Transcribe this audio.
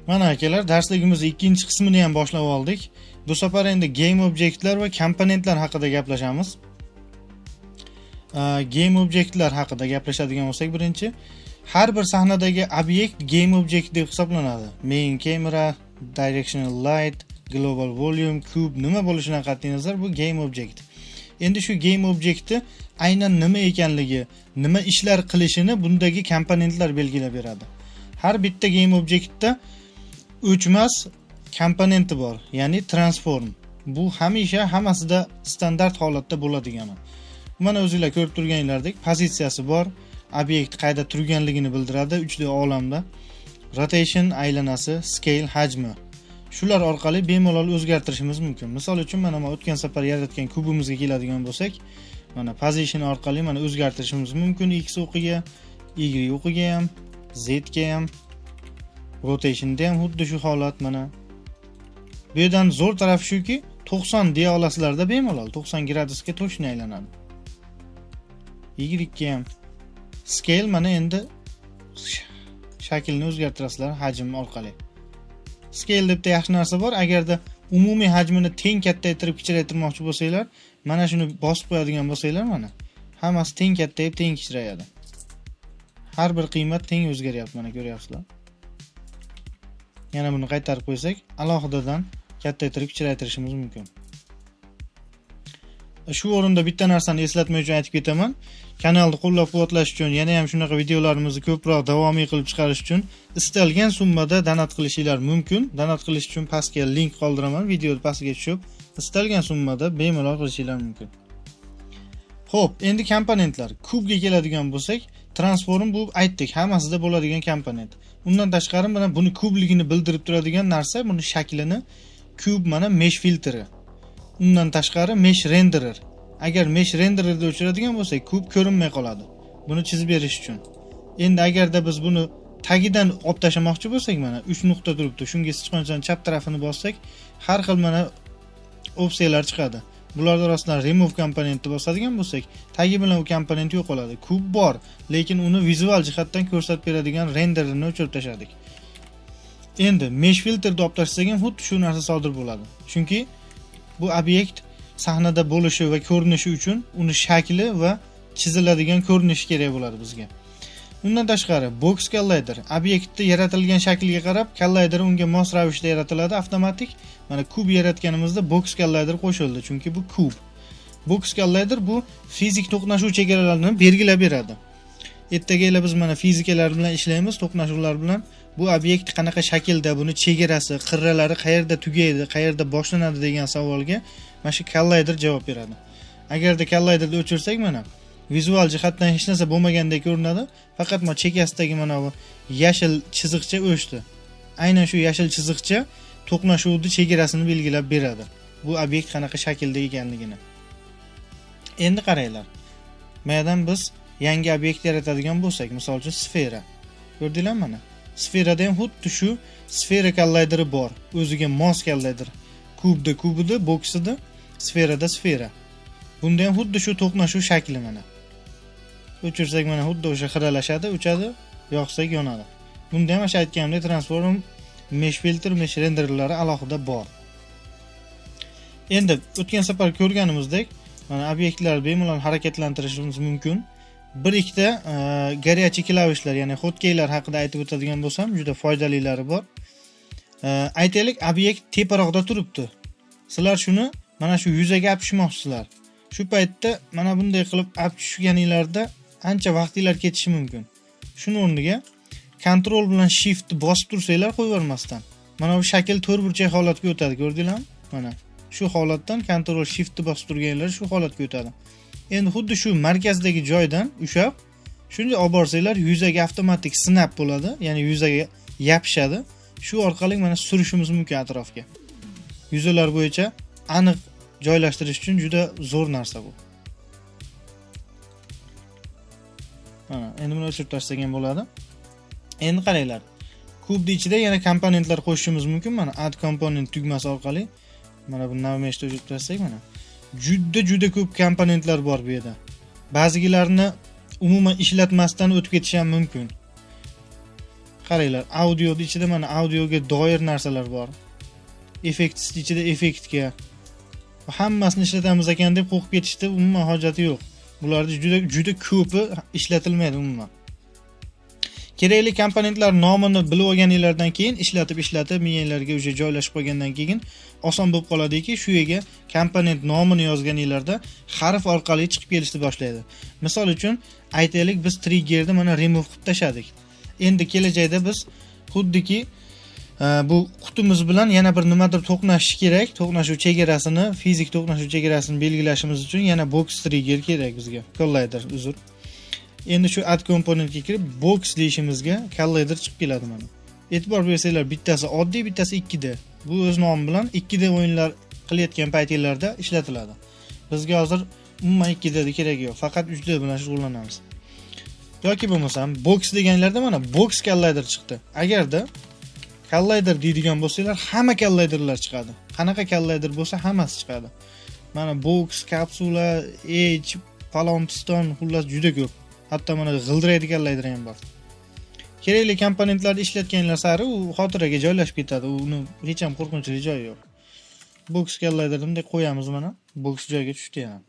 Mana akalar, darsligimizni ikkinchi qismini ham boshlab oldik. Bu safar endi game objektlar va komponentlar haqida gaplashamiz. Game objektlar haqida gaplashadigan bo'lsak, birinchi har bir sahnadagi obyekt game object deb hisoblanadi. Main camera, directional light, global volume, cube nima bo'lishidan qat'iy nazar bu game object. Endi shu game objectni aynan nima ekanligi, nima ishlar qilishini bundagi komponentlar belgilab beradi. Har bitta game objectda o'chmas komponenti bor, ya'ni transform. Bu hamisha hammasida standart holatda bo'ladigani. Mana o'zinglar ko'rib turganinglardek pozitsiyasi bor, obyekt qayerda turganligini bildiradi 3D olamda. Rotation aylanasi, scale hajmi. Shular orqali bemalol o'zgartirishimiz mumkin. Misol uchun mana men o'tgan safar yaratgan kubimizga keladigan bo'lsak, mana position orqali mana o'zgartirishimiz mumkin x o'qiga, y o'qiga ham, z ga ham, rotationda ham xuddi shu holat mana. Bu yerdan zo'r tarafi shuki, 90 deya olasizlarda bemalol 90 gradusga точно aylanadi. Y ga ham scale mana endi shaklni o'zgartirasizlar hajm orqali. Scale debda yaxshi narsa bor. Agarda umumiy hajmini teng kattaytirib kichraytirmoqchi bo'lsanglar, mana shuni bosib qo'yadigan bo'lsanglar, mana hammasi teng kattayib, teng kichrayadi. Har bir qiymat teng o'zgaryapti, mana ko'ryapsizlar. Yana buni qaytarib qo'ysak, alohidadan kattaytirib kichraytirishimiz mumkin. Shu o'rinda bitta narsani eslatma uchun aytib ketaman. Kanalni qo'llab-quvvatlash uchun, yana ham shunaqa videolarimizni ko'proq davomiy qilib chiqarish uchun istalgan summada donat qilishinglar mumkin. Donat qilish uchun pastga link qoldiraman, video pastiga tushib, istalgan summada bemalol qilishinglar mumkin. Xo'p, endi komponentlar. Kubga keladigan bo'lsak, transform bu aytdik, hammasida bo'ladigan komponent. Undan tashqari mana buni kubligini bildirib turadigan narsa, buni shaklini kub mana mesh filtri. Undan tashqari mesh renderer. Agar mesh rendererda o'chiradigan bo'lsak, kub ko'rinmay qoladi. Buni chizib berish uchun. Endi agarda biz buni tagidan olib tashlamoqchi bo'lsak, mana 3 nuqta turibdi. Shunga sichqonchani chap tarafini bossak, har xil mana opsiyalar chiqadi. Bularning orasidan remove komponentni bosadigan bo'lsak, tagi bilan u komponent yo'qoladi. Kub bor, lekin uni vizual jihatdan ko'rsatib beradigan renderini o'chirib tashladik. Endi mesh filtrni olib tashlasak ham xuddi shu narsa sodir bo'ladi. Chunki bu obyekt sahnada bo'lishi va ko'rinishi uchun uni shakli va chiziladigan ko'rinishi kerak bo'ladi bizga. Undan tashqari box collider obyektni yaratilgan shakliga qarab collider unga mos ravishda yaratiladi avtomatik. Mana kub yaratganimizda box collider qo'shildi, chunki bu kub. Box collider bu fizik to'qnashuv chegaralarini belgilab beradi. Ertaga biz mana fizikalar bilan ishlaymiz, to'qnashuvlar bilan. Bu obyekt qanaqa shaklda, buni chegarasi, qirralari qayerda tugaydi, qayerda boshlanadi degan savolga mana shu collider javob beradi. Agarda colliderni o'chirsak, mana vizual jihatdan hech narsa bo'lmagandek ko'rinadi. Faqat mana chekkasidagi mana bu yashil chiziqcha o'chdi. Aynan shu yashil chiziqcha to'qnashuvni chegarasini belgilab beradi. Bu obyekt qanaqa shaklda ekanligini. Endi qaranglar. Bu yerdan biz yangi obyekt yaratadigan bo'lsak, misol uchun sfera. Ko'rdinglarmi mana? Sferada ham xuddi shu sfera kollayderi bor. O'ziga mos collider. Kubda kubida, boksida, sferada sfera. Bunda ham xuddi shu to'qnashuv shakli mana. O'chirsak mana xuddi o'sha xiralashadi, o'chadi, yoqsak yonadi. Bunda ham o'sha aytganimdek transform, mesh filter, mesh renderlari alohida bor. Endi o'tgan safar ko'rganimizdek, mana obyektlarni bemalol harakatlantirishimiz mumkin. Bir ikkita горячий klavishlar, ya'ni hotkeylar haqida aytib o'tadigan bo'lsam, juda foydalilari bor. Aytaylik, obyekt teparoqda turibdi. Sizlar shuni mana shu yuzaga olib tushmoqchisizlar. Shu paytda mana bunday qilib olib tushganinglarda ancha vaqtinglar ketishi mumkin. Shuni o'rniga Ctrl bilan Shift bosib tursanglar qo'yib yubormasdan, mana bu shakl to'rtburchak holatga o'tadi, ko'rdinglarmi? Mana shu holatdan Ctrl Shift bosib turganinglar shu holatga o'tadi. Endi xuddi shu markazdagi joydan ushlab shunday olib borsanglar, yuzaga avtomatik snap bo'ladi, ya'ni yuzaga yopishadi. Shu orqali mana surishimiz mumkin atrofga. Yuzalar bo'yicha aniq joylashtirish uchun juda zo'r narsa bu. Mana endi buni o'chirib tashlasak ham bo'ladi. Endi qaranglar. Kubni ichida yana komponentlar qo'shishimiz mumkin. Mana add component tugmasi orqali mana bu navmeshni o'chirib tashlasak mana juda juda ko'p komponentlar bor bu yerda. Ba'zilarini umuman ishlatmasdan o'tib ketish ham mumkin. Qaranglar, audioni ichida mana audioga doir narsalar bor. Effekt ichida effektga. Hammasini ishlatamiz ekan deb qo'rqib ketishdi, umuman hojati yo'q. Bularni juda juda ko'pi ishlatilmaydi umuman. Kerakli komponentlar nomini bilib olganinglardan keyin, ishlatib ishlatib miyanglarga уже joylashib qolgandan keyin oson bo'lib qoladiki, shu yerga komponent nomini yozganinglarda harf orqali chiqib kelishni boshlaydi. Misol uchun, aytaylik, biz triggerni mana remove qilib tashladik. Endi kelajakda biz xuddiki bu qutimiz bilan yana bir nimadir to'qnashishi kerak. To'qnashuv chegarasini, fizik to'qnashuv chegarasini belgilashimiz uchun yana box trigger kerak bizga. Collider, uzr. Endi shu add componentga kirib, box deyishimizga collider chiqib keladi mana. E'tibor bersanglar, bittasi oddiy, bittasi 2D. Bu o'z nomi bilan 2D o'yinlar qilayotgan paytinglarda ishlatiladi. Bizga hozir umuman 2D ni keragi yo'q. Faqat 3D bilan shug'ullanamiz. Yoki bo'lmasam box deganlarda mana box collider chiqdi. Agarda collider deydigan bo'lsanglar, hamma colliderlar chiqadi. Qanaqa collider bo'lsa, hammasi chiqadi. Mana box, kapsula, edge, falon piston, xullas, juda ko'p. Hatto mana g'ildiraydi collider ham bor. Kerakli komponentlarni ishlatganlar sari u xotiraga joylashib ketadi. Uni hech ham qo'rqinchli joyi yo'q. Box colliderni bunday qo'yamiz mana. Box joyiga tushdi yana.